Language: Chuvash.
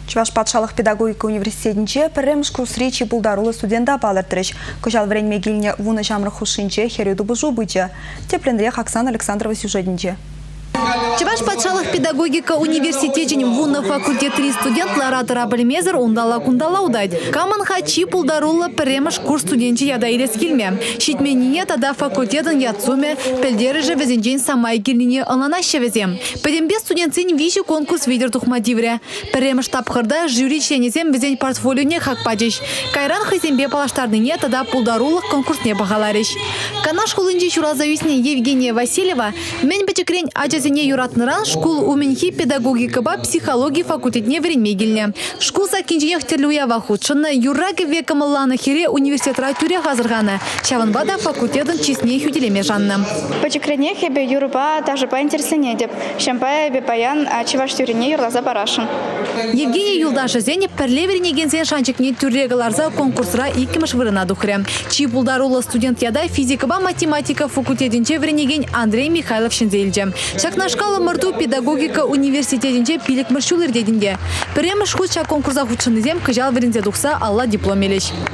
Чӑваш патшалӑх педагогика университетӗнче пӗрремӗш курсри чи пултаруллӑ студента палӑртрӗҫ. Кӑҫал вӗренме килнӗ вунӑ ҫамрӑк хушшинче хӗрӳ тупӑшу пычӗ. Тӗплӗнрех Оксана Александрова сюжетӗнче. Чӑваш патшалӑх педагогика университечӗн вунӑ факультетри студент лара-тӑра пӗлмесӗр унталла-кунталла утать. Камӑн-ха чи пултаруллӑ пӗрремӗш курс студенчӗ ята илес килмӗ? Ҫитменнине тата факультетӑн ят-сумӗ, пӗлтерӗшӗ вӗсенчен самай килнине ӑнланаҫҫӗ вӗсем. Пӗтӗмпе студентсен виҫӗ конкурс витӗр тухма тиврӗ. Пӗрремӗш тапхӑрта жюри членӗсем вӗсен портфолионе хак пачӗҫ. Кайран хӑйсемпе паллаштарнине тата пултарулӑх конкурсне пахаларӗҫ. Канаш хулинче ҫуралса ӳснӗ Евгения Васильева мӗн пӗчӗкрен ачасене юратнӑран шкул умӗнхи педагогикӑпа психологи факультетне вӗренме килнӗ. Шкул саккинченех тӗрлӗ уява хутшӑннӑ, юрра-кӗвве кӑмӑлланӑ хӗре университетра тӳрех асӑрханӑ. Ҫавӑнпа та факультетӑн чысне хӳтӗлеме шаннӑ. Пӗчӗкренех эпӗ юрӑпа, ташӑпа интересленетӗп. Ҫавӑнпа эпӗ паян чӑваш юррине юрласа парасшӑн. Евгений юлташӗсен пӗрле вӗренекенсен шанчӑкне тӳрре кӑларса конкурсра иккӗмӗш вырӑна тухрӗ. Чи пултаруллӑ студент ята физикӑпа математика факультетӗнче вӗренекен Андрей Михайлов ҫӗнсе илчӗ. Ҫакнашкал ӑмӑрту педагогика университетӗнче пилӗкмӗш ҫул иртет ӗнтӗ. Пӗрремӗш хут ҫак конкурса хутшӑннисем кӑҫал вӗренсе тухса алла диплом илӗҫ.